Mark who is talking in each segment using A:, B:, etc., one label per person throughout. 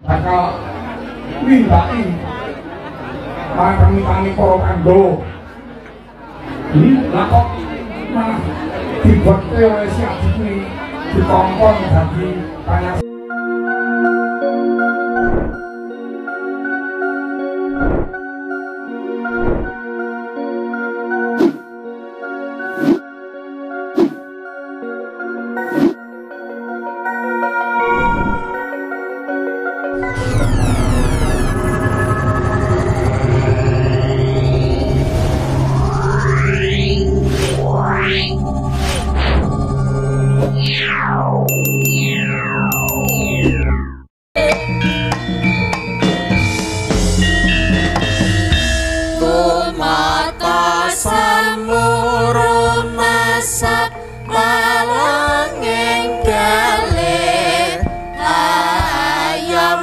A: Bakal nindaki marang pamitane para Pandhawa. Lah kok malah dibuatke oleh si Aji kuwi dikongkon dadi panyas.
B: Malanging galih ayam.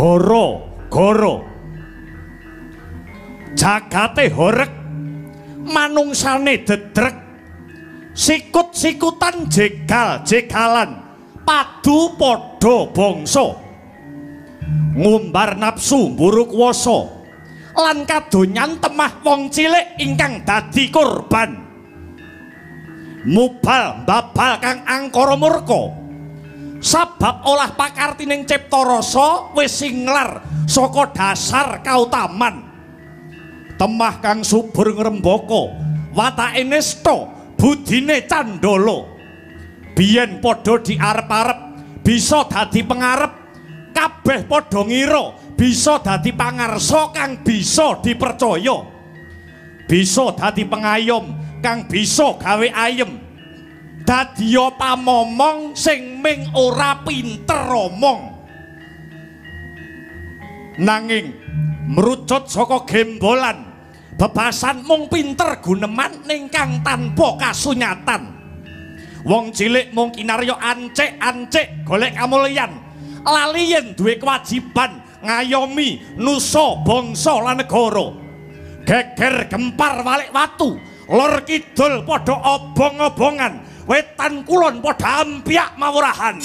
B: Gara-gara jagate horeg, manungsane dedrek, sikut-sikutan jegal-jegalan, padu padha bangsa, ngumbar nafsu mburu kuwasa, lan kadonyan temah wong cilik ingkang dadi korban. Mubal babal kang angkara murka, sabab olah pakartining cipta rasa wis singlar saka dasar kautaman. Temah kang subur ngrembaka, watake nista, budine candala. Biyen padha diarep-arep bisa dadi pengarep, kabeh padha ngira bisa dadi pangarsa kang bisa dipercaya, bisa dadi pengayom kang bisa gawe ayem, dadiya pamomong sing ming ora pinter omong. Nanging merucut saka gembolan bebasan mung pinter guneman ning kang tanpa kasunyatan. Wong cilik mung kinarya ancik-ancik golek kamulyan, lali yen duwe kewajiban ngayomi nusa bangsa lan negara. Geger gempar walik watu, lor kidul padha obong-obongan, wetan kulon padha ampyak mawurahan.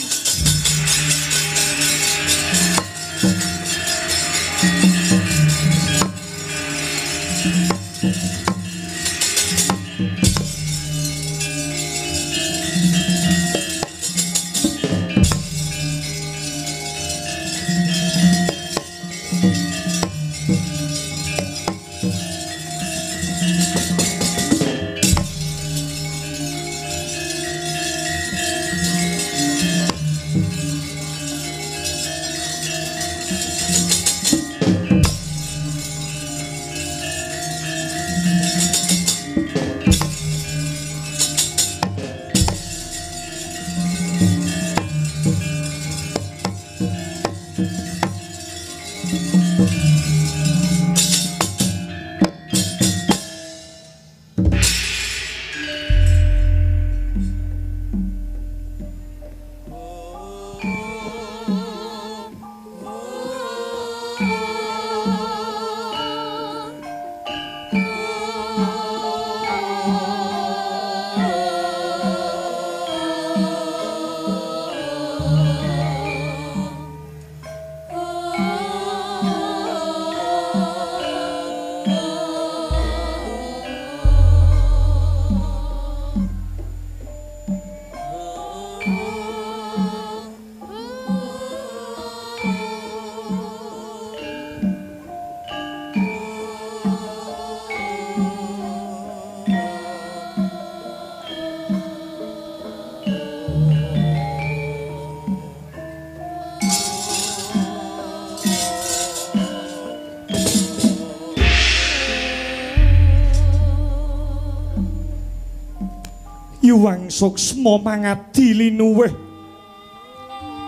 B: Yuwang suksma mangadi linuwih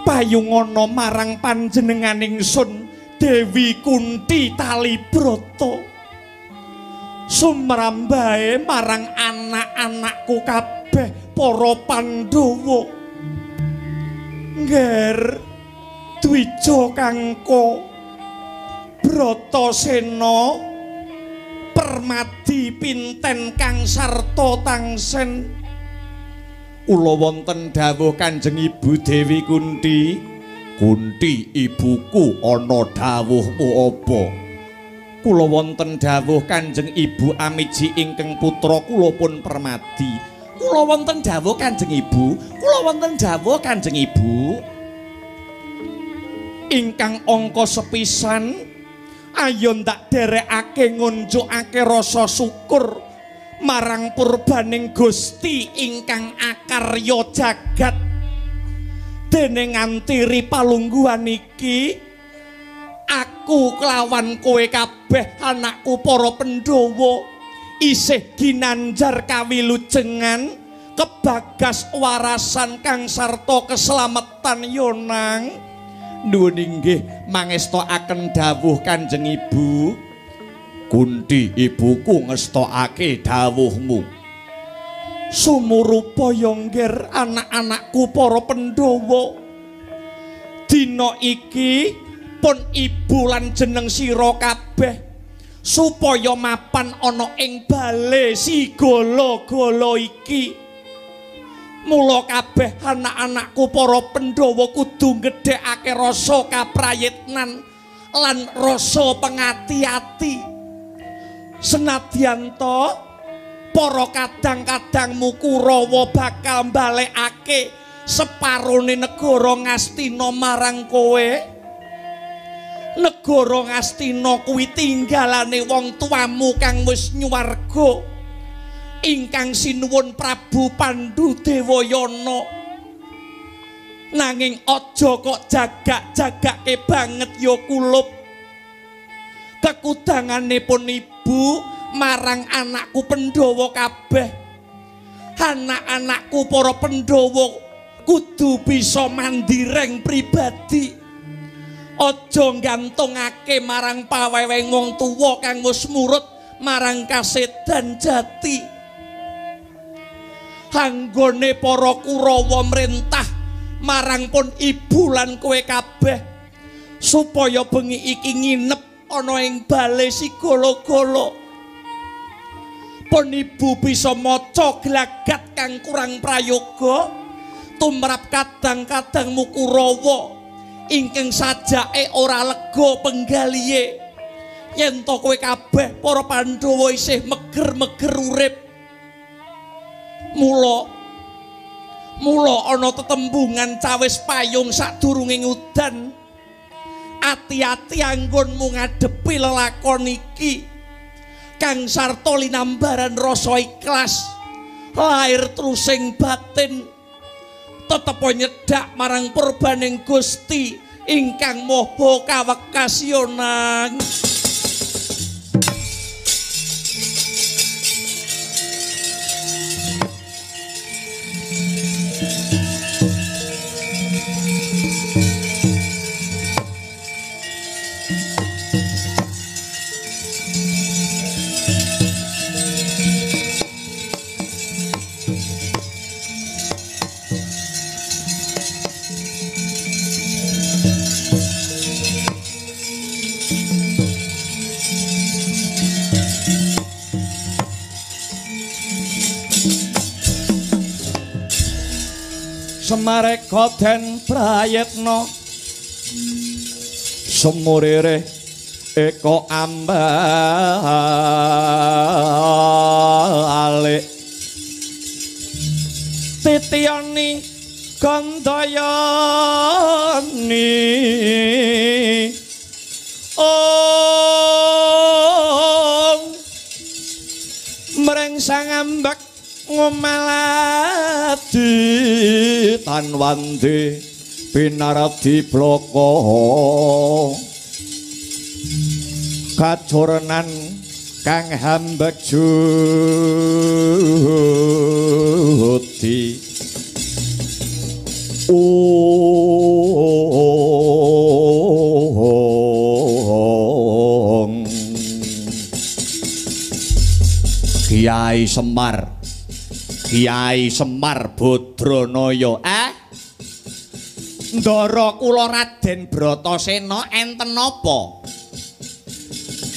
B: payungana marang panjenenganing sun Dewi Kunti Talibrata, sumrambahe marang anak-anakku kabeh para Pandhawa. Ngger Dwija Kangka, Bratasena, Permadi Pinten kang sarta tangsen. Kula wonten dawuh Kanjeng Ibu Dewi Kunti. Kunti ibuku ana dawuhmu apa? Kula wonten dawuh Kanjeng Ibu amiji ingkang putra kula pun Permadi. Kula wonten dawuh Kanjeng Ibu, kula wonten dawuh Kanjeng Ibu. Ingkang angka sepisan ayo ndak derekake ngunjukake rasa syukur marang purbaning Gusti ingkang akarya jagat. Dene ngantiri palungguhan iki aku kelawan kowe kabeh anakku para Pandhawa isih ginanjar kawilujengan kebagas warasan kang sarta keslametan yonang. Nuwun inggih mangestakaken dawuh Kanjeng Ibu. Kunti ibuku ngestokake dawuhmu. Sumurupa ya ngger anak-anakku para Pandhawa, dina iki Pun ibu lan jeneng sira kabeh supaya mapan ana ing bale Sigala-gala iki. Mula kabeh anak-anakku para Pandhawa kudu nggedhekake rasa kaprayitnan lan rasa pengati-ati. Senadyan to para kadang-kadangmu Kurawa bakal mbalekake separone negara Ngastina marang kowe. Negara Ngastina kuwi tinggalane wong tuamu kang wis nyuwarga, ingkang sinuwun Prabu Pandu Dewayana. Nanging aja kok jagak-jagake banget ya kulup. Kekudanganipun ibu marang anakku Pandhawa kabeh. Anak-anakku para Pandhawa kudu bisa mandireng pribadi. Aja gantungake marang paweweng wong tuwa kang wis murut marang kasedan jati. Anggone para Kurawa mrentah marang pun ibu lan kowe kabeh supaya bengi iki nginep ana ing bale Sigala-gala. Pun ibu bisa maca glagat kang kurang prayoga tumrap kadang-kadangmu Kurawa ingkang sajake ora lega penggalihe. Yen to kowe kabeh para Pandhawa isih meger-meger urip. Mula ana tetembungan cawis payung sadurunge udan. Ati-ati anggonmu ngadepi lelakon iki kang sarta linambaran rasa ikhlas lahir trusing batin, tetep nyedhak marang purbaning Gusti ingkang Maha Kawekasyonan. Semareka den prayitna sumurire eka ambalik titiyani gandayani ong mreng sang ambek ngomaladi tanwandi pinaradi bloko kacorenan kang hambek judi ong Kiai Semar, Kiai Semar Badranaya. Ndara kula Raden Bratasena enten napa?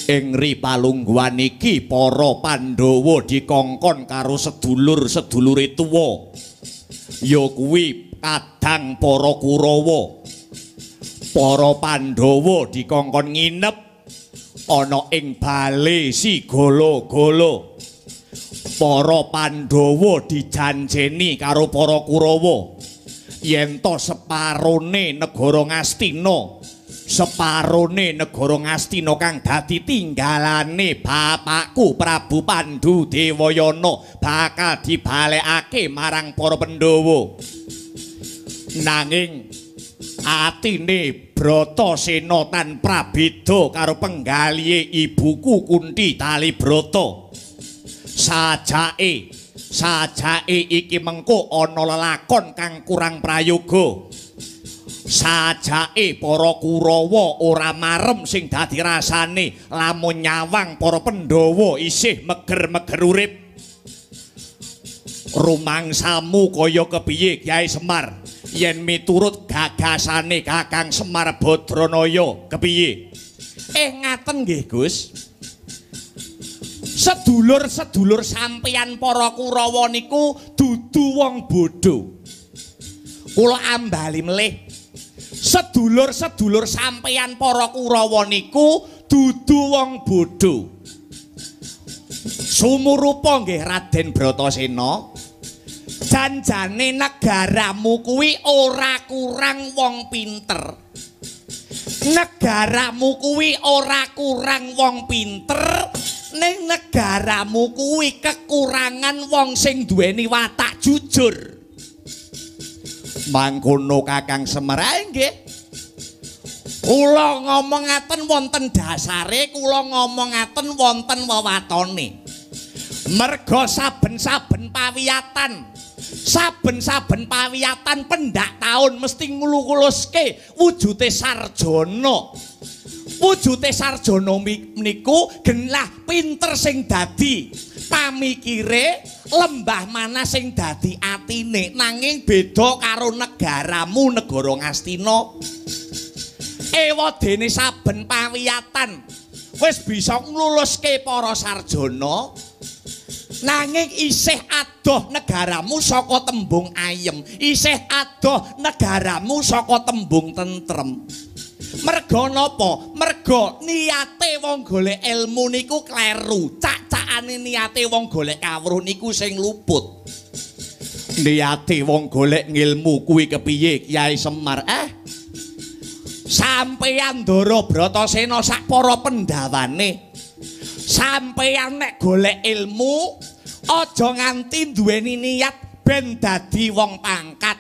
B: Ing ri palungguhan iki para Pandhawa dikongkon karo sedulur-sedulure tuwa. Ya kuwi kadang para Kurawa. Para Pandhawa dikongkon nginep ana ing bale Sigala-gala. Para Pandhawa dijanjeni karo para Kurawa yen to separone negara Ngastina, separone negara Ngastina kang dadi tinggalane bapakku Prabu Pandu Dewayana bakal dibalekake marang para Pandhawa. Nanging atine Bratasena tan prabeda karo penggalihe ibuku Kunti Talibrata. Sajake iki mengko ana lelakon kang kurang prayoga. Sajake para Kurawa ora marem sing dadi rasane lamun nyawang para Pandhawa isih meger-meger urip. Rumangsamu kaya kepiye Kyai Semar? Yen miturut gagasane Kakang Semar Badranaya kepiye? Ngaten nggih, Gus. Sedulur-sedulur sampeyan para Kurawa niku dudu wong bodho. Kula ambali melih. Sedulur-sedulur sampeyan para Kurawa niku dudu wong bodho. Sumurupa nggih Raden Bratasena. Janjane negaramu kuwi ora kurang wong pinter. Negaramu kuwi ora kurang wong pinter, ning negaramu kuwi kekurangan wong sing duweni watak jujur. Mangkono Kakang Semar nggih. Kula ngomong ngaten wonten dasare, kula ngomong ngaten wonten wewatone. Merga saben-saben pawiyatan, saben-saben pawiyatan pendak taun mesti ngluluske wujute sarjana. Wujute sarjana niku genlah pinter sing dadi pamikire, lembah mana sing dadi atine. Nanging beda karo negaramu, negara Ngastina. Ewadene saben pawiyatan wis bisa ngluluske para sarjana, nanging isih adoh negaramu saka tembung ayem, isih adoh negaramu saka tembung tentrem. Merga napa? Merga niate wong golek ilmu niku kleru. Cak-cakane niate wong golek kawruh niku sing luput. Niate wong golek ngilmu kuwi kepiye Kyai Semar? Sampeyan Ndara Bratasena sak para pendhawane, sampeyan nek golek ilmu aja nganti duweni niat ben dadi wong pangkat.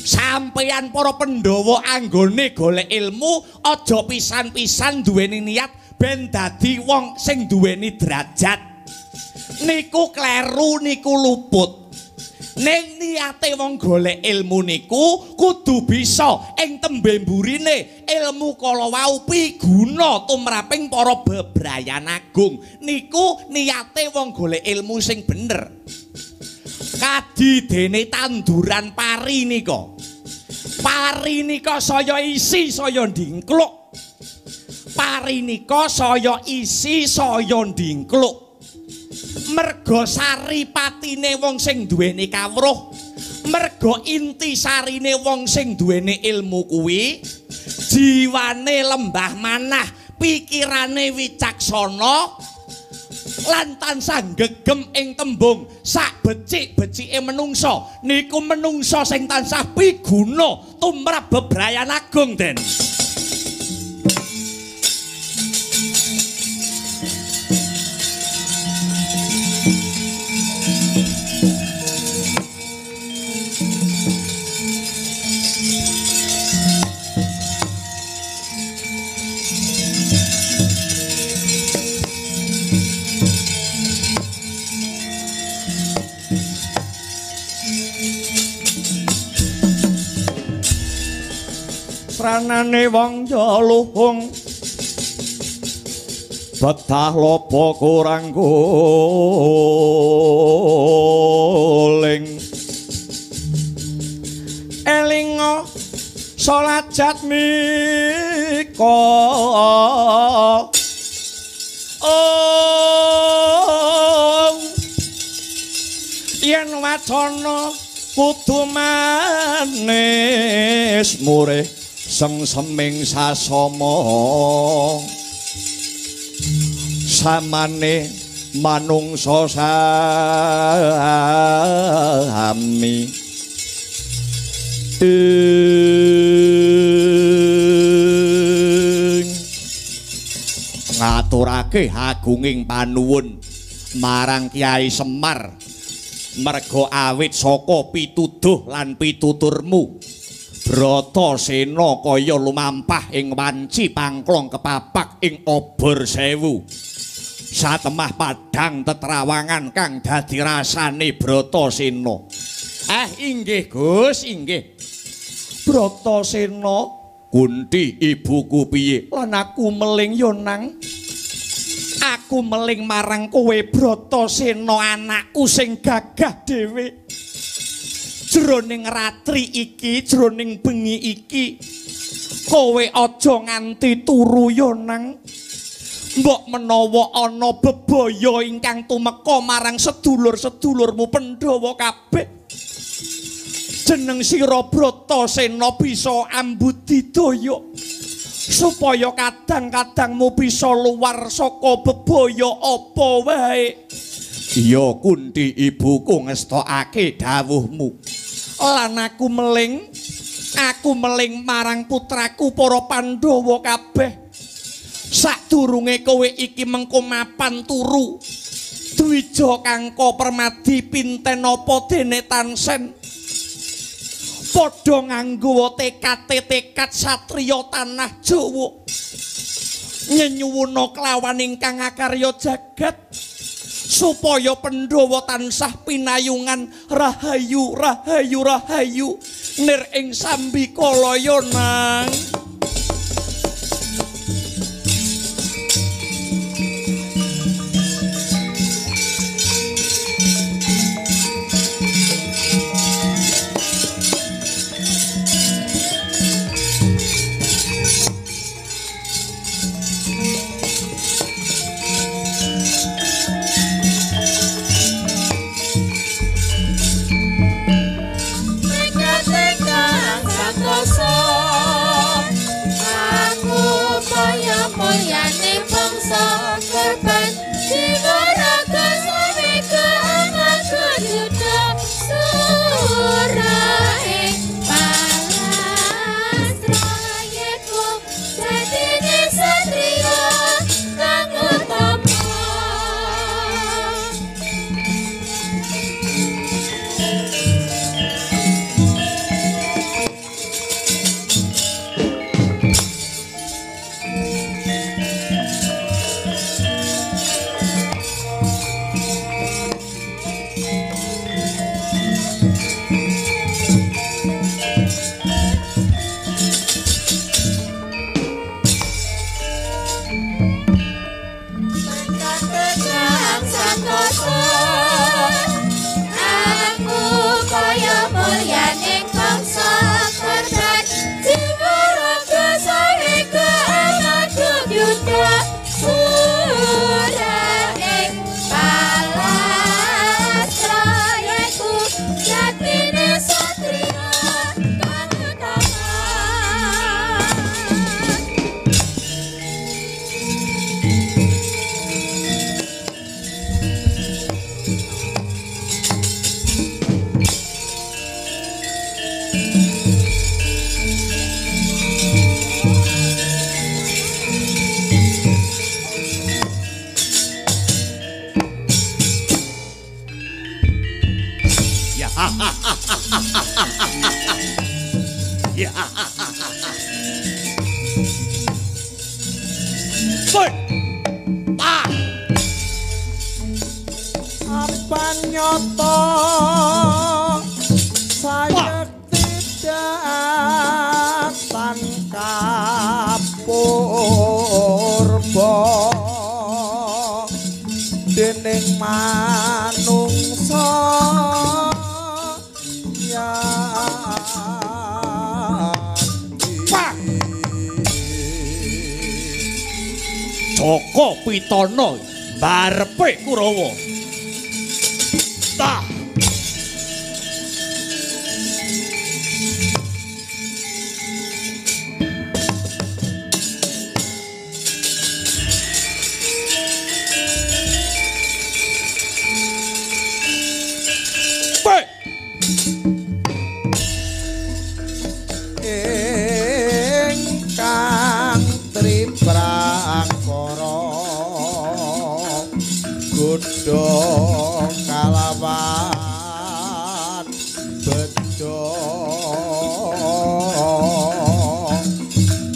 B: Sampeyan para Pandhawa anggone golek ilmu aja pisan-pisan duweni niat ben dadi wong sing duweni derajat. Niku kleru, niku luput. Ning niate wong golek ilmu niku kudu bisa ing tembe mburine ilmu kala wau piguna tumraping para bebrayan agung. Niku niate wong golek ilmu sing bener. Kadi dene tanduran pari nika. Pari nika saya isi saya ndingkluk. Pari nika saya isi saya ndingkluk. Merga sari patine wong sing duweni kawruh, merga inti sarine wong sing duweni ilmu kuwi jiwane lembah manah, pikirane wicaksana lan tansah gegem ing tembung sak becik-becike menungsa. Niku menungsa sing tansah piguna tumrap bebrayan agung, Den. Ranane wong jaluhung betah lopo kurang guling, elingo salat jatmika. Oh, yen wacana kudu manis murih sengseming sasama, samane manungsa sami. Ing ngaturake agunging panuwun marang Kyai Semar, merga awit saka pituduh lan pituturmu Bratasena kaya lumampah ing wanci pangklong kepapak ing obor sewu. Satemah padhang tetrawangan kang dadi rasane Bratasena. Inggih Gus, inggih. Bratasena, Kunti ibuku piye? Lan aku meling yo nang. Aku meling marang kowe Bratasena anakku sing gagah dhewe. Jroning ratri iki, jroning bengi iki, kowe aja nganti turu ya nang. Mbok menawa ana bebaya ingkang tumeka marang sedulur-sedulurmu Pandhawa kabeh. Jeneng sira Bratasena bisa ambudidaya supaya kadang-kadangmu bisa luar saka bebaya apa wae. Iya Kunti, ibuku ngestokake dawuhmu. Lan aku meling marang putraku para Pandhawa kabeh. Sadurunge kowe iki mengko mapan turu, Dwija Kangka Permadi pinten apa dene tansen padha nganggo tekad satriya tanah Jawa, nyenyuwuna kelawan ingkang akarya jagat supaya Pandhawa tansah pinayungan rahayu rahayu rahayu nir ing sambikala nang. Joko Pitana barepe Kurawa. Tah.
C: Ingkang triprangkara godha kalawan bejo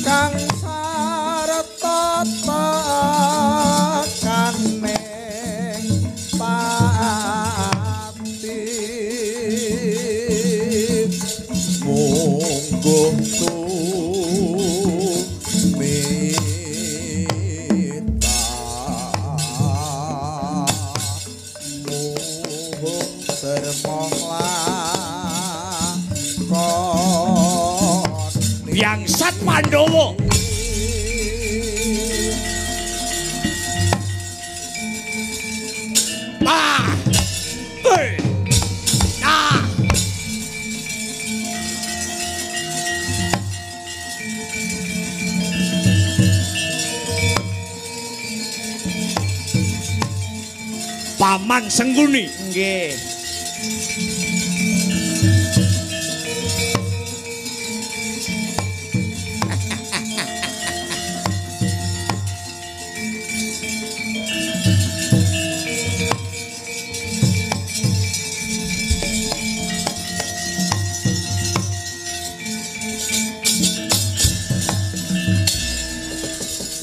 C: kang sarta tekaning pati mungguh tumita mung derma lan
B: Gangsat Pandhawa. Ah. Hei. Ah. Paman Sengkuni.
C: Nggih.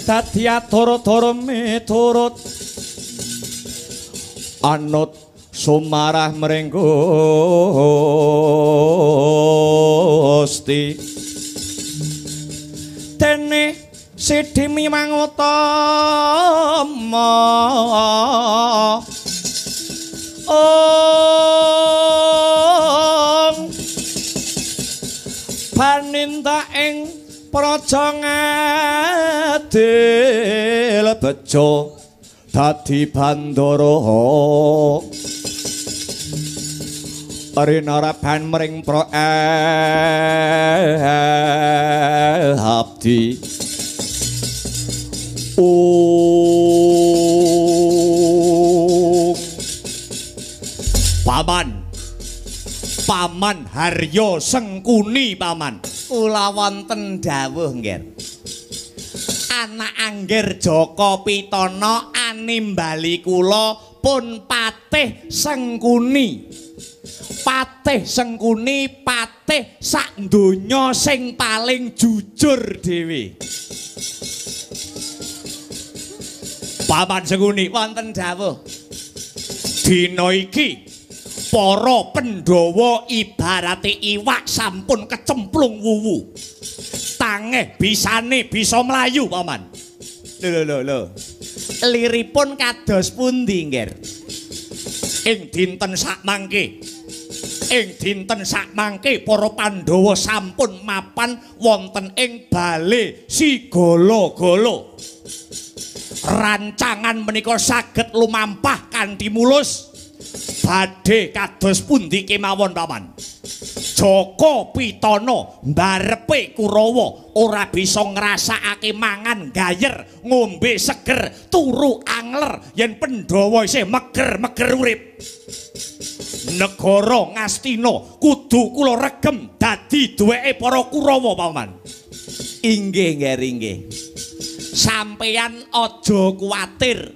B: Dadi atur-atur miturut anut sumarah mring Gusti. Dene sidhi mimang utama ong paninda ing praja ngadil bejo dadi bandara rinaraban mring abdi. Paman, Paman Haryo Sengkuni Paman.
C: Kula wonten dawuh nggih.
B: Anak angger Jaka Pitana animbali kula pun Patih Sengkuni. Patih Sengkuni patih sak donya sing paling jujur dhewe. Paman Sengkuni
C: wonten dawuh.
B: Dina iki para Pandhawa ibarate iwak sampun kecemplung wuwu. Tangeh bisane bisa mlayu, Paman.
C: Lho lho lho. Liripun kados pundi, Ngger?
B: Ing dinten sakmangke, ing dinten sakmangke para Pandhawa sampun mapan wonten ing bale Sigala-gala. Rancangan menika saged lumampah kanthi mulus. Badhe kados pundi kemawon, Paman? Jaka Pitana mbarepe Kurawa ora bisa ngrasakake mangan gayer, ngombe seger, turu angler yen Pandhawa isih meger-meger urip. Negara Ngastina kudu kula regem dadi duweke para Kurawa, Paman.
C: Inggih, Ngger, inggih.
B: Sampeyan aja kuwatir.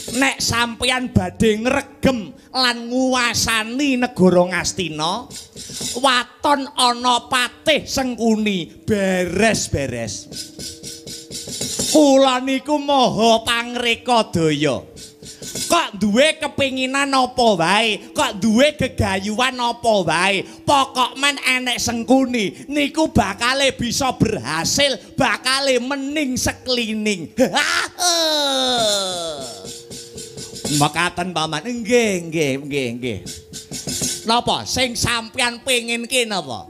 B: Nek sampeyan badhe ngregem lan nguwasani negara Ngastina, waton ana Patih Sengkuni beres-beres. Kula niku maha pangreka daya. Kok duwe kepinginan apa wae, kok duwe gegayuhan apa wae, pokok men enek Sengkuni niku bakale bisa berhasil, bakale mening seklining. Mekaten Paman.
C: Nggih, nggih, nggih, nggih.
B: Napa sing sampeyan pengen ki napa?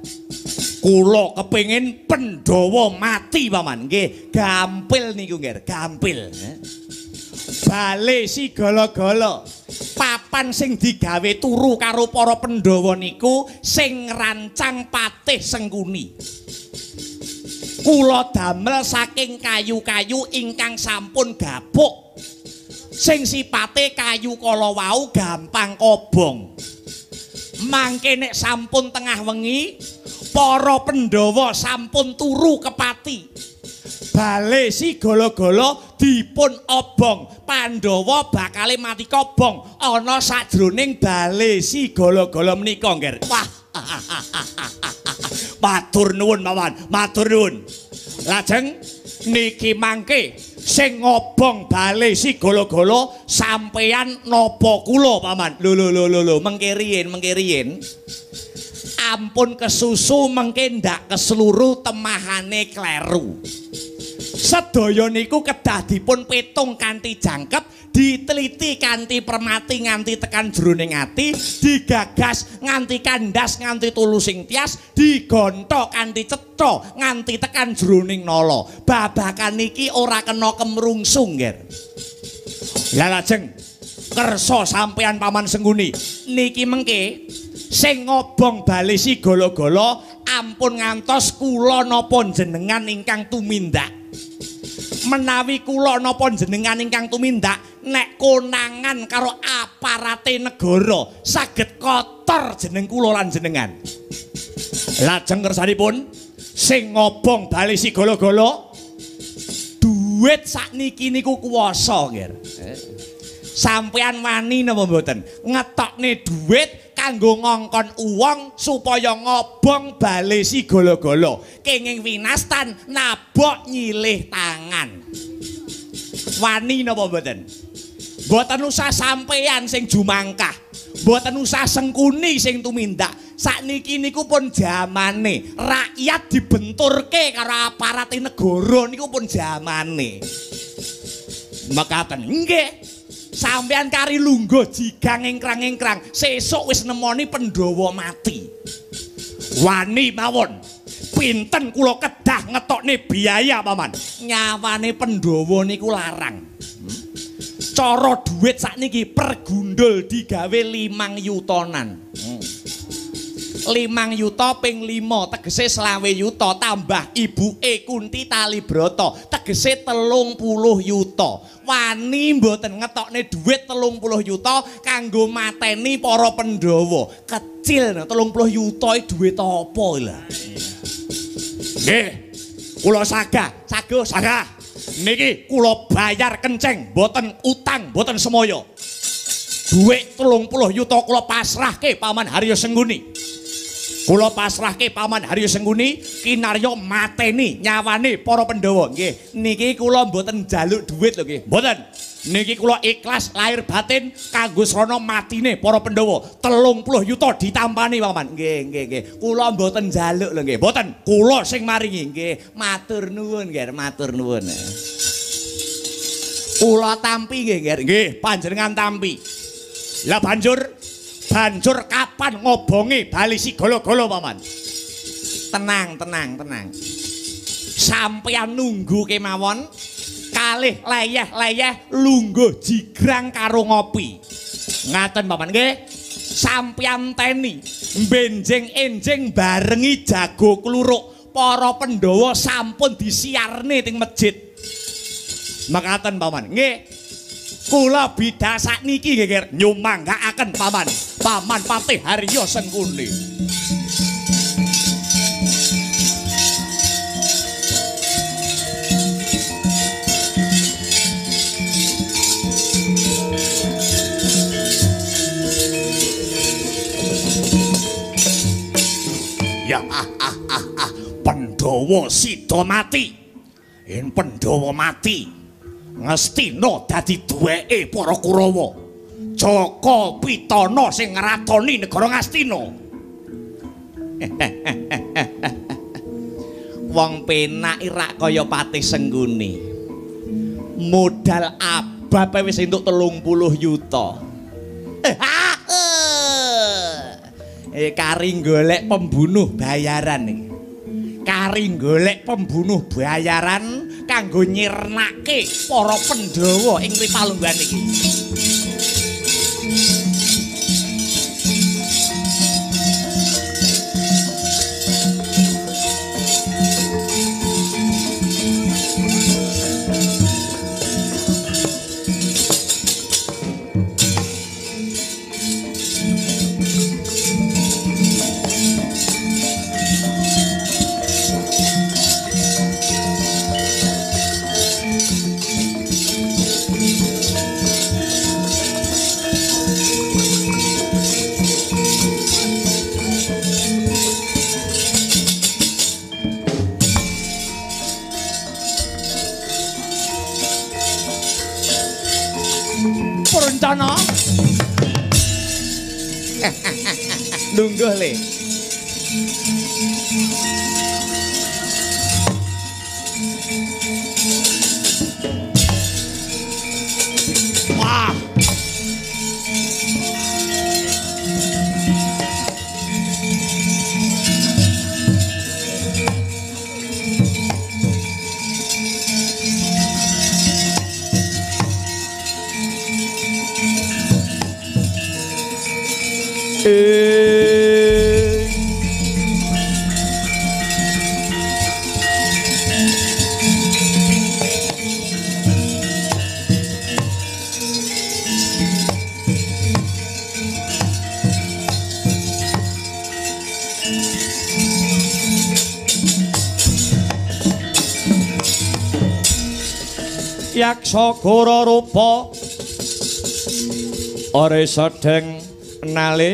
B: Kula kepengin Pandhawa mati, Paman.
C: Nggih, gampil niku, Ngger, gampil.
B: Bale Sigala-gala, papan sing digawe turu karo para Pandhawa niku sing ngrancang Patih Sengkuni. Kula damel saking kayu-kayu ingkang sampun gapuk. Sing sipate kayu kala wau gampang kobong. Mangke nek sampun tengah wengi, para Pandhawa sampun turu kepati. Bale Sigala-gala dipun obong. Pandhawa bakale mati kobong ana sajroning bale Sigala-gala menika, Ngger. Wah. Matur nuwun, Paman. Matur nuwun. Lajeng niki mangke sing ngobong bale Sigala-gala sampeyan napa kula, Paman?
C: Lho lho lho lho, mengke riyin, mengke riyin.
B: Ampun kesusu mengke ndak keseluruh temahane kleru. Sedaya niku kedah dipun pitung kanthi jangkep
C: diteliti kanthi permati nganti tekan jroning ati, digagas nganti kandas nganti tulusing tias, digonthok kanthi cetha nganti tekan jroning nala. Babakan iki ora kena kemrungsung, Nger. Lah lajeng kersa sampeyan Paman Sengkuni niki mengke sing ngobong balesi gala-gala ampun ngantos kula napa jenengan ingkang tumindak. Menawi kula napa jenengan ingkang tumindak nek konangan karo aparate negara saged kotor jeneng kula lan jenengan. Lajeng kersanipun sing ngobong balesi gala-gala duit sakniki niku kuwasa, Nggih. Sampeyan wani napa mboten ngetokne dhuwit kanggo ngongkon uwong supaya ngobong balesi gala-gala kenging winastan nabok nyilih tangan. Wani napa mboten? Mboten usah sampeyan sing jumangkah, mboten usah Sengkuni sing tumindak. Sakniki niku pun jamane rakyat dibenturke karo aparate negara niku pun jamane. Mekaten nggih. Sampeyan kari lungguh jigang engkrang-engkrang, sesuk wis nemoni Pandhawa mati. Wani mawon. Pinten kula kedah ngetokne biaya, Paman. Nyawane Pandhawa niku larang. Cara dhuwit sakniki per gundul digawe 5 yutonan. 5 yuta ping 5 tegese 20 yuta tambah ibuke Kunti Talibrata tegese 30 yuta. Wani mboten ngetokne dhuwit 30 yuta kanggo mateni para Pandhawa. Kecil 30 yuta iki dhuwit apa lha? Nggih, kula sagah, sago sagah. Niki kula bayar kenceng, mboten utang, mboten semoyo. Dhuwit 30 yuta kula pasrahke Paman Haryo Sengkuni. Kula pasrahke Paman Haryo Sengkuni kinarya mateni nyawane para Pandhawa. Nggih, niki kula mboten njaluk dhuwit lho nggih. Mboten. Niki kula ikhlas lahir batin kanggo srana matine para Pandhawa. 30 yuta ditampani Paman. Nggih, nggih, nggih. Kula mboten njaluk lho nggih. Mboten, kula sing maringi. Nggih, matur nuwun nggih, matur nuwun. Kula tampi nggih, nggih. Nggih, panjenengan tampi. Lah banjur kapan ngobongi balisi gala-gala, Paman? Tenang, tenang, tenang. Sampeyan nunggu kemawon kalih leyeh-leyeh lungguh jigrang karo ngopi. Ngaten, Paman nggih. Sampeyan teni benjing-enjing barengi jago kluruk para Pandhawa sampun disiarne teng masjid. Mekaten, Paman nggih. Kula bidhal sakniki nggih nyumanggaaken Paman. Paman Patih Haryo Sengkuni. Ya Pandhawa sida mati. Yen Pandhawa mati, Ngastina dadi duweke para Kurawa. Jaka Pitana sing ngratoni negara Ngastina. Wong penak rak kaya Patih Sengkuni. Modal abape wis entuk 30 yuta. Kari golek pembunuh bayaran iki. Kari golek pembunuh bayaran kanggo nyirnake para Pandhawa ing palungguhan iki. Purncana. Lungguh le.
B: Yaksa gora rupa ore sedeng nalendra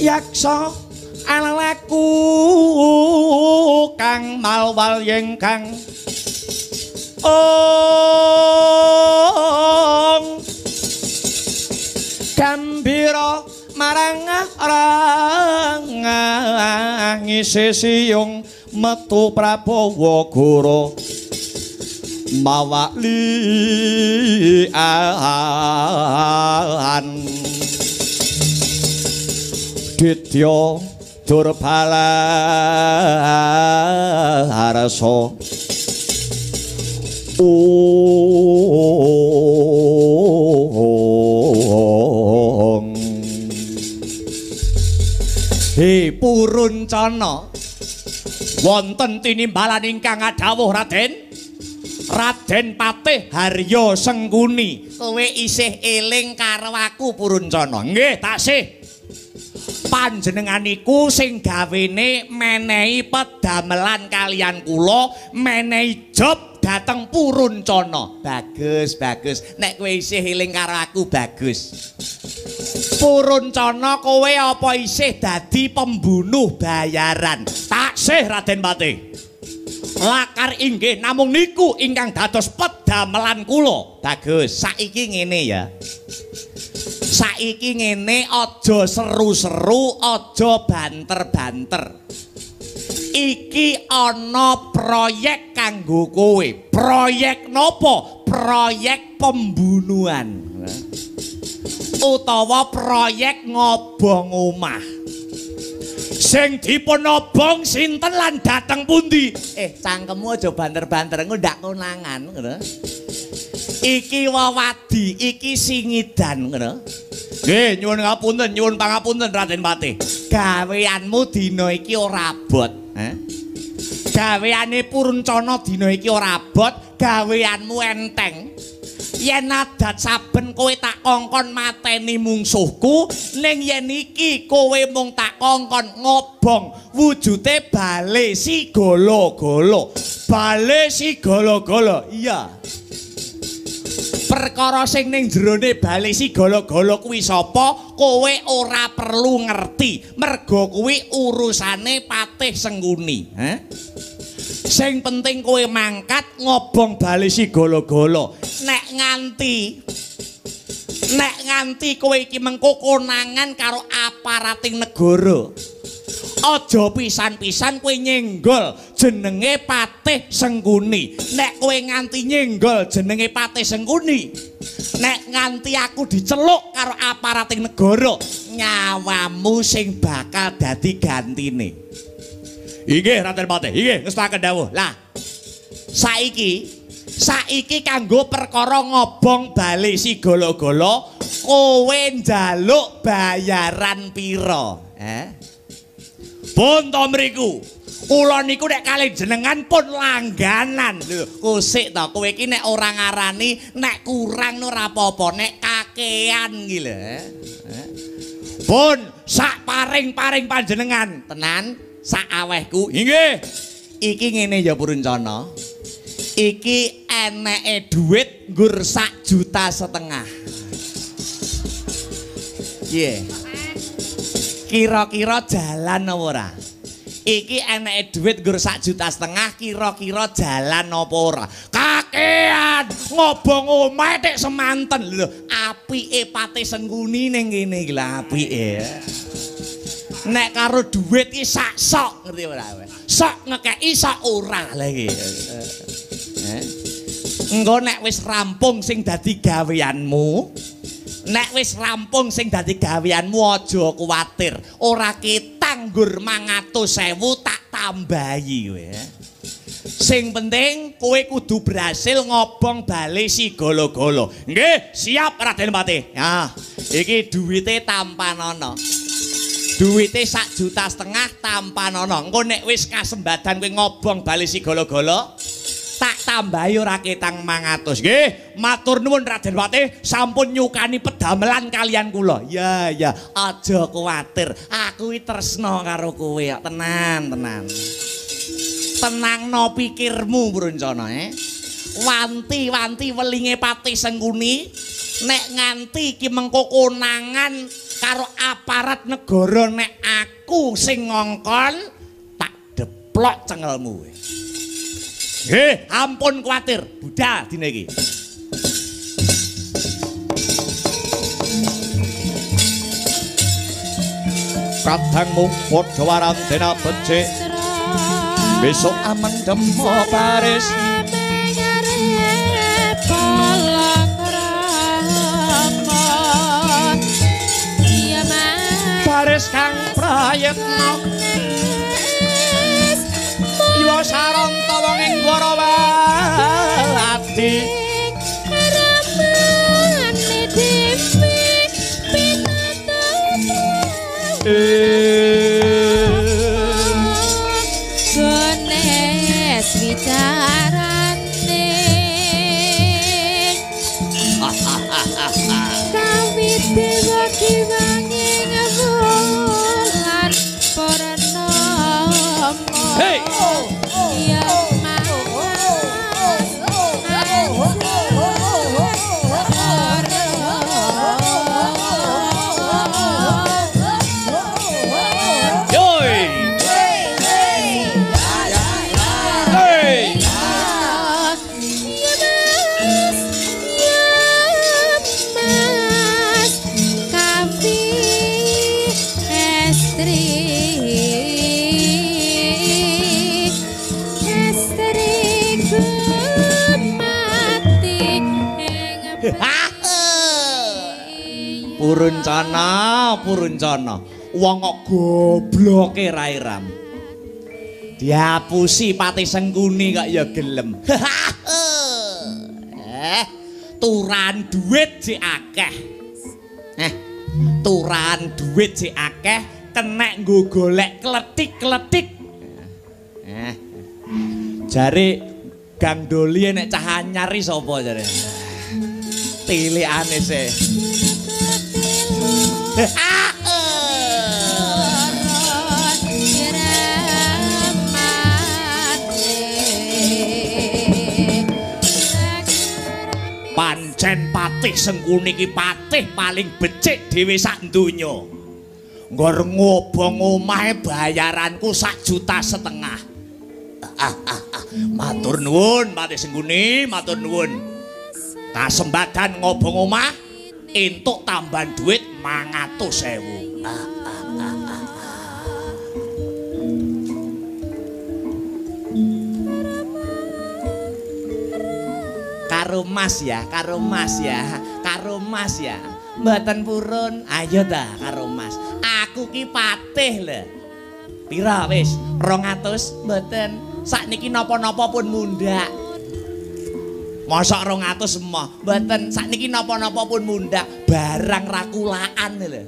B: yaksa alaku kang malwal yen kang ong gambira marang ngisi siyung metu Prabawa Goro mawalian Ditya Durbalarasa ong. He Puruncana, wonten tinimbalan ingkang adhawuh Raden. Raden Patih Harya Sengkuni, kowe isih eling karo aku Puruncana? Nggih, taksih. Panjenengan niku sing gawene menehi pedamelan kalian kula, menehi job dhateng Puruncana. Bagus, bagus. Nek kowe isih eling karo aku bagus. Puruncana, kowe apa isih dadi pembunuh bayaran? Taksih Raden Patih. Lakar inggih namung niku ingkang dados pedamelan kula. Bagus. Saiki ngene ya. Saiki ngene, aja seru-seru, aja banter-banter. Iki ana proyek kanggo kowe. Proyek napa? Proyek pembunuhan. Utawa proyek ngobong omah. Sing dipun obong sinten lan dhateng pundi? Cangkemmu aja banter-banter, engko ndak konangan ngono. Iki wewadi, iki singidan ngono. Nggih, nyuwun ngapunten, nyuwun pangapunten Raden Patih. Gaweanmu dina iki ora abot, eh? Gaweane Puruncana dina iki ora abot, gaweanmu enteng. Yen adat saben kowe tak kongkon mateni mungsuhku, ning yen iki kowe mung tak kongkon ngobong wujute bale si golo-golo. Bale si golo-golo. Iya. Perkara sing ning jerone bale si golo-golo kuwi sapa, kowe ora perlu ngerti. Mergo kuwi urusane Patih Sengkuni, heh? Sing penting kowe mangkat ngobong bale si golo-golo. Nek nganti kowe iki mengko konangan karo aparating negara, aja pisan-pisan kowe nyenggol jenenge Patih Sengkuni. Nek kowe nganti nyenggol jenenge Patih Sengkuni, nek nganti aku diceluk karo aparating negara, nyawamu sing bakal dadi gantine. Inggih Raden Patih, inggih ngestakaken dawuh. Lah, saiki kanggo perkara ngobong bale si golo-golo, kowe njaluk bayaran pira? Eh? Pun to mriku. Kula niku nek kalih jenengan pun langganan. Lho, kusik to kowe iki nek ora ngarani nek kurang ora apa-apa, nek kakean iki lho. Pun sak paring-paring panjenengan, tenan sak awehku. Inggih. Iki ngene ya Puruncana. Iki eneke dhuwit nggur 1,5 juta. Piye? Kira-kira jalan apa ora? Iki eneke dhuwit nggur 1,5 juta, kira-kira jalan apa ora? Kakean ngobong omahe tek semanten lho. Apike Patih Sengkuni ning kene iki lho apike. Nek karo dhuwit iki sak sok ngerti ora kowe? Sok ngekeki sok ora lha iki. Engko nek wis rampung sing dadi gaweanmu, nek wis rampung sing dadi gaweanmu aja kuwatir, ora ketang nggur 500.000 tak tambahi kowe.
C: Sing penting kowe kudu berhasil ngobong bale si golo-golo. Nggih, siap Raden Patih. Ya, iki duwite tampanono. Duwite 1,5 juta tampanono. Engko nek wis kasembadan kowe ngobong bale si golo-golo, tak tambahi ora ketang 500. Nggih, matur nuwun Raden Patih sampun nyukani pedamelan kalian kula. Ya, ya, aja kuwatir. Aku iki tresna karo kowe kok, tenan, tenan. Tenangno pikirmu Bruncana, Wanti-wanti welinge Patih Sengkuni nek nganti iki mengko konangan karo aparat negara nek aku sing ngongkon tak deplok cengelmu. Nggih, ampun kuwatir, budal dina iki.
B: Kadangmu padha warantena becik. Besok amendem baris.
C: Baris kang prayitna Iwa saranta wong ing Dwarawati.
D: Wicarane kawit dewa kiwanging wulan purnama.
B: Hey.
D: Ya Mas
C: Puruncana, Puruncana, wong kok gobloke ra iram. Diapusi Patih Sengkuni kok ya gelem. Turan duit jek akeh. Turan duit jek akeh kenek nggo golek kletik-kletik. Jare Gang Doli nek cah anyar iki sapa jare? Tilikane sih. Pancen Patih Sengkuni iki patih paling becik dhewe sak donya. Ngger ngobong omahe bayaranku 1,5 juta. Matur nuwun Patih Sengkuni, matur nuwun. Kasembadan ngobong omah entuk tambahan duit 500.000. Karo Mas ya, karo Mas ya, karo Mas ya. Mboten purun, ayo ta karo Mas. Aku ki patih lho. Pira wis? 200 mboten. Sakniki napa-napa pun mundhak. Mosok 200 emoh. Mboten, sakniki napa-napa pun mundhak, barang rakulaan lho.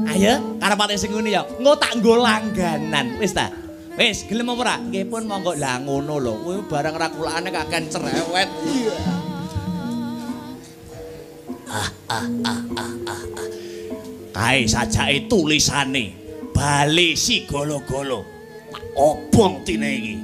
C: Ayo karo Patih Sengkuni ya. Engko tak nggo langganan. Wis ta? Wis gelem apa ora? Nggih pun monggo. Lah ngono lho, kuwi barang rakulane kakean cerewet. Kae sajake tulisane Bale si golo-golo. Tak obong tine iki.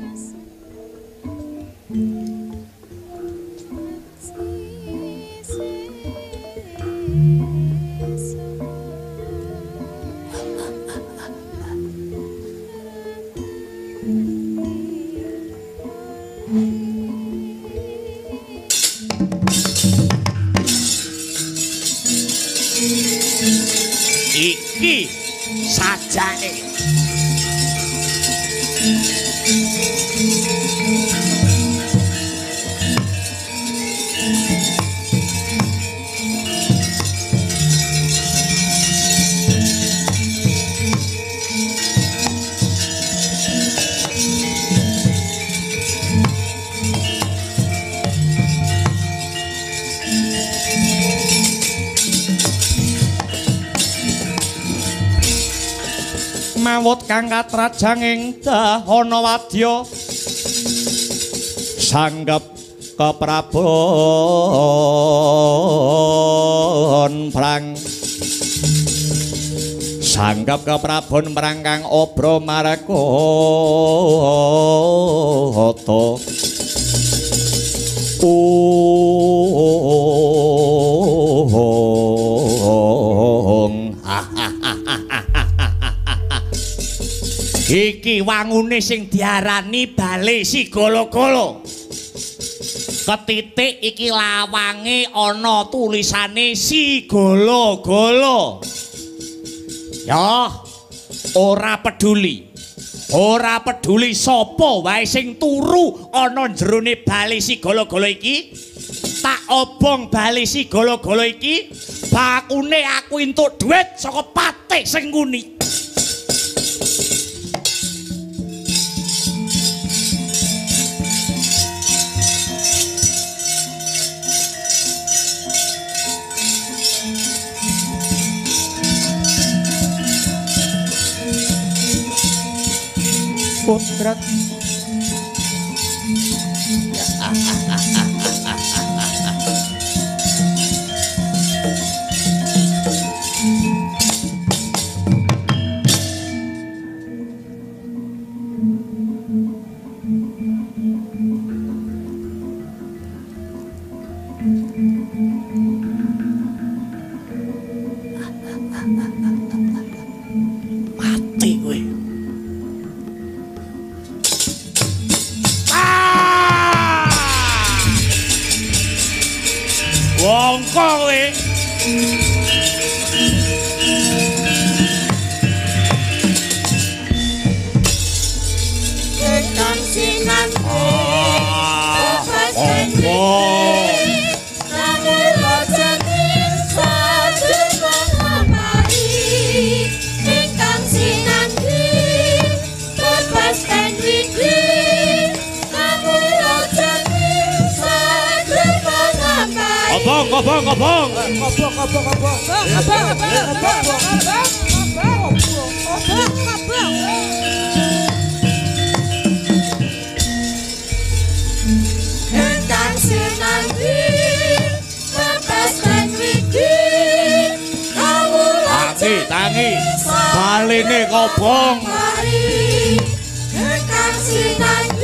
C: Iki sajake.
B: ngawut kang katrajang ing dahana wadya sanggep keprabon prang sanggep keprabon prang kang obra markata.
C: Iki wangune sing diarani bale Sigala-gala. Ketitik iki lawange ana tulisane Sigala-gala. Ya, ora peduli. Ora peduli sapa wae sing turu ana jerone bale Sigala-gala iki. Tak obong bale Sigala-gala iki, bakune aku entuk dhuwit saka patih sing nguni.
A: Potret
C: mati kowe. Wongko kowe.
D: Ingkang sinanti
B: Kobong, kobong, kobong.
A: Kobong, kobong, kobong.
D: Kobong, kobong, kobong, kobong. Ingkang sinanti bebas lan widi kawula
B: Tangi, tangi. Baline kobong.
D: Ingkang sinanti